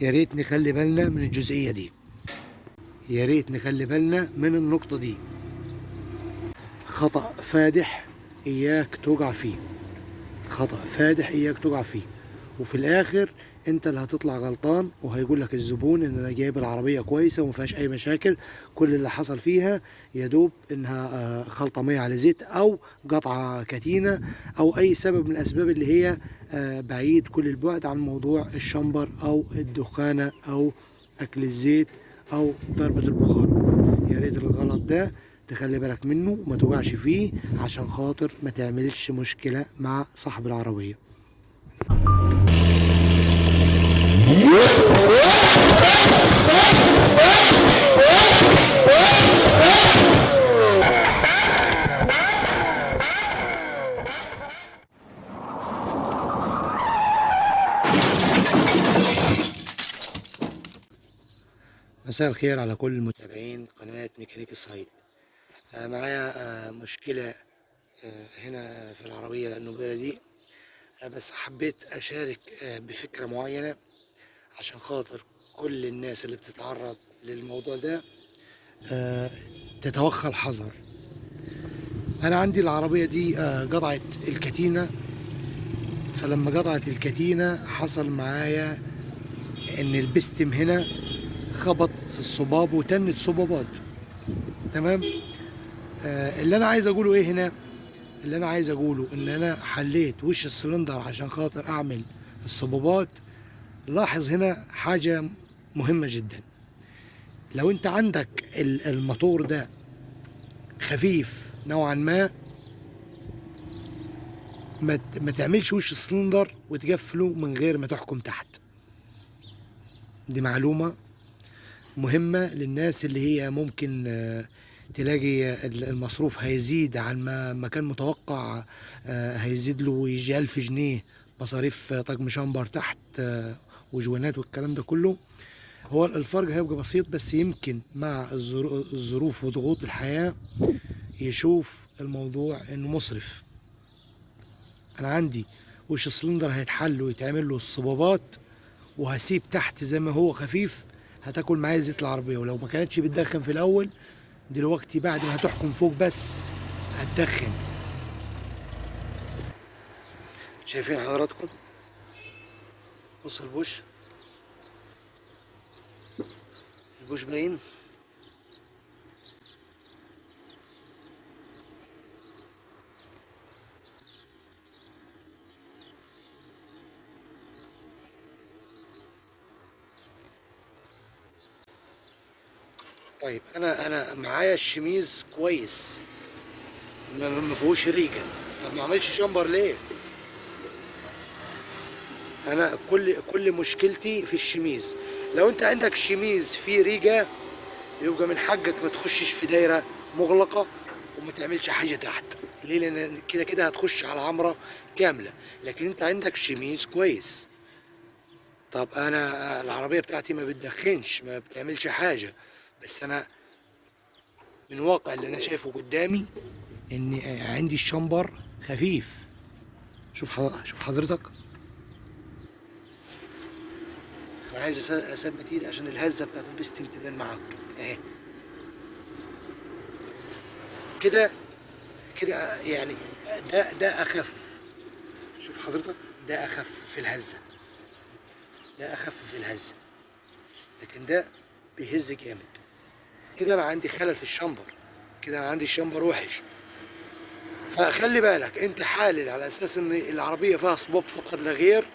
يا ريت نخلي بالنا من الجزئية دي، يا ريت نخلي بالنا من النقطة دي. خطأ فادح إياك توقع فيه، خطأ فادح إياك توقع فيه، وفي الآخر أنت اللي هتطلع غلطان، وهيقول لك الزبون إن أنا جايب العربية كويسة وما فيهاش أي مشاكل، كل اللي حصل فيها يدوب إنها خلطة مية على زيت أو قطعة كتينة أو أي سبب من الأسباب اللي هي بعيد كل البعد عن موضوع الشمبر أو الدخانة أو أكل الزيت أو ضربة البخار. يا ريت الغلط ده تخلي بالك منه وما توقعش فيه عشان خاطر ما تعملش مشكلة مع صاحب العربية. مساء الخير على كل المتابعين قناة ميكانيك الصعيد. معايا مشكلة هنا في العربية النوبيرا دي، بس حبيت أشارك بفكرة معينة عشان خاطر كل الناس اللي بتتعرض للموضوع ده تتوخى الحذر. أنا عندي العربية دي قطعت الكتينة، فلما قطعت الكتينة حصل معايا إن البستم هنا خبط في الصباب وتنت صبابات. تمام. اللي انا عايز اقوله ايه هنا؟ اللي انا عايز اقوله ان انا حليت وش السلندر عشان خاطر اعمل الصبابات. لاحظ هنا حاجة مهمة جدا، لو انت عندك الموتور ده خفيف نوعا ما، ما تعملش وش السلندر وتقفله من غير ما تحكم تحت. دي معلومة مهمة للناس اللي هي ممكن تلاقي المصروف هيزيد عن ما كان متوقع، هيزيد له يجي 1000 جنيه مصاريف طقم شامبر تحت وجوانات والكلام ده كله. هو الفرق هيبقى بسيط، بس يمكن مع الظروف وضغوط الحياة يشوف الموضوع انه مصرف. انا عندي وش السلندر هيتحل ويتعمل له الصبابات، وهسيب تحت زي ما هو خفيف، هتاكل معايا زيت العربية. ولو ما كانتش بتدخن في الاول، دلوقتي بعد ما هتحكم فوق بس هتدخن. شايفين حضراتكم؟ بص البوش، البوش باين. طيب انا معايا الشميز كويس، ما فيهوش ريجه. طب ما اعملش شامبر ليه؟ انا كل مشكلتي في الشميز. لو انت عندك شميز فيه ريجه يبقى من حقك ما تخشش في دايرة مغلقة وما تعملش حاجة تحت. ليه؟ لان كده كده هتخش على عمره كاملة. لكن انت عندك شميز كويس. طب انا العربية بتاعتي ما بتدخنش، ما بتعملش حاجة، بس انا من واقع اللي انا شايفه قدامي ان عندي الشمبر خفيف. شوف حضرتك، انا عايز اثبت ايدي عشان الهزة بتاعت البستم تبان معاك اهي كده كده، يعني ده اخف. شوف حضرتك، ده اخف في الهزة، ده اخف في الهزة، لكن ده بيهز جامد. كده انا عندي خلل في الشمبر، كده انا عندي الشمبر وحش. فخلي بالك، انت حالل على اساس ان العربية فيها صباب فقط لا غير،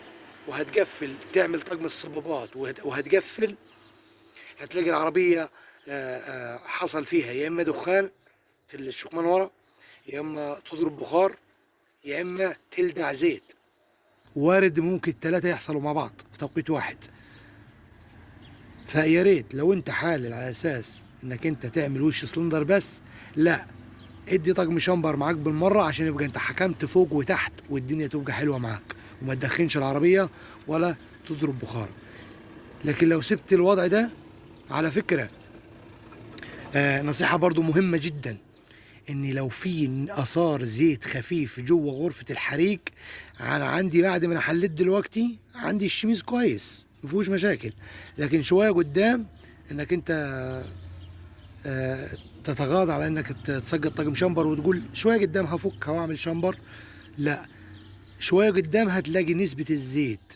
وهتقفل تعمل طقم الصبابات وهتقفل، هتلاقي العربية حصل فيها يا اما دخان في الشكمان ورا، يا اما تضرب بخار، يا اما تلدع زيت. وارد ممكن الثلاثة يحصلوا مع بعض في توقيت واحد. فيا ريت لو انت حالل على اساس انك انت تعمل وش سلندر بس، لا، ادي طقم شامبر معاك بالمرة عشان يبقى انت حكمت فوق وتحت والدنيا تبقى حلوة معاك وما تدخنش العربية ولا تضرب بخار. لكن لو سبت الوضع ده، على فكرة نصيحة برضو مهمة جدا، ان لو في اثار زيت خفيف جوه غرفة الحريق، انا عندي بعد ما انا حليت دلوقتي عندي الشميز كويس، مفيهوش مشاكل. لكن شوية قدام انك انت تتغاضى على انك تسجل طقم شمبر وتقول شوية قدام هفكها واعمل شمبر، لا، شوية قدام هتلاقي نسبه الزيت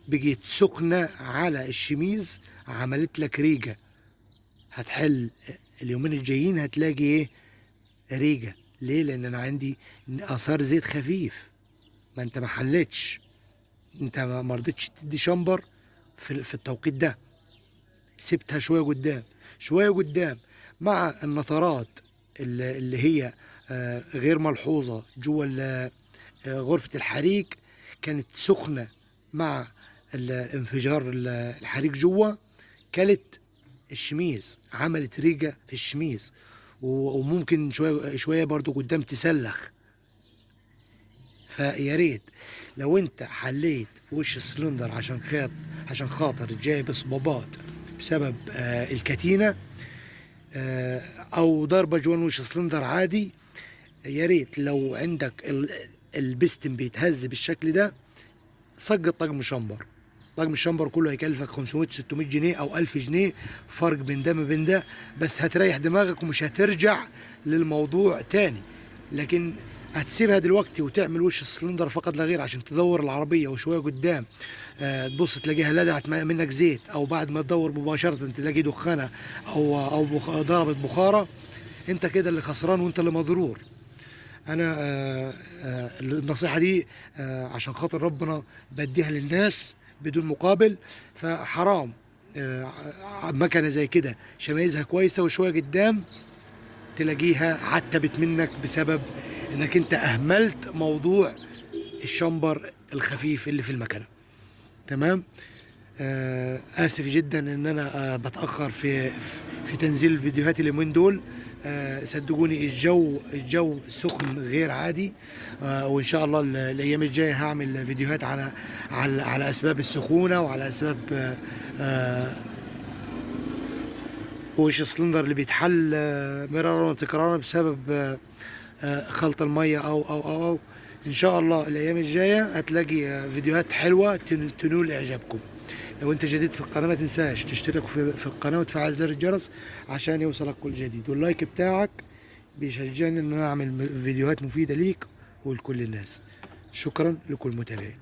بقيت سخنة على الشميز، عملت لك ريجه. هتحل اليومين الجايين هتلاقي ايه؟ ريجه. ليه؟ لان انا عندي اثار زيت خفيف. ما انت ما حلتش، انت ما رضيتش تدي شمبر في التوقيت ده، سبتها شوية قدام، شوية قدام مع النطرات اللي هي غير ملحوظة جوه غرفة الحريق، كانت سخنة مع الانفجار الحريق جوه، كلت الشميز، عملت ريجه في الشميز، وممكن شوية شوية برضو قدام تسلخ. فيا ريت لو انت حليت وش السلندر عشان خاطر جايب صبابات بسبب الكتينه، او ضربه جوان وش سلندر عادي، يا ريت لو عندك البستم بيتهز بالشكل ده، سقط طقم شمبر. طقم الشمبر كله هيكلفك 500 600 جنيه او 1000 جنيه، فرق بين ده ما بين ده، بس هتريح دماغك ومش هترجع للموضوع تاني. لكن هتسيبها دلوقتي وتعمل وش السلندر فقط لا غير عشان تدور العربية وشوية قدام، تبص تلاقيها لدعت منك زيت، او بعد ما تدور مباشرة تلاقي دخانه او ضربت بخاره، انت كده اللي خسران وانت اللي مضرور. انا النصيحة دي عشان خاطر ربنا بديها للناس بدون مقابل، فحرام مكنه زي كده شمايزها كويسة وشوية قدام تلاقيها عتبت منك بسبب انك انت اهملت موضوع الشمبر الخفيف اللي في المكنه. تمام. اسف جدا ان انا بتاخر في تنزيل الفيديوهات اليومين دول. صدقوني الجو سخن غير عادي، وان شاء الله الايام الجاية هعمل فيديوهات على على على اسباب السخونه وعلى اسباب وش السلندر اللي بيتحل مرارا وتكرارا بسبب خلط المية او او او او. ان شاء الله الايام الجاية هتلاقي فيديوهات حلوة تنول اعجابكم. لو انت جديد في القناة ما تنساش تشترك في القناة وتفعل زر الجرس عشان يوصلك كل جديد، وال like بتاعك بيشجعني ان انا اعمل فيديوهات مفيدة ليك ولكل الناس. شكرا لكل متابعين.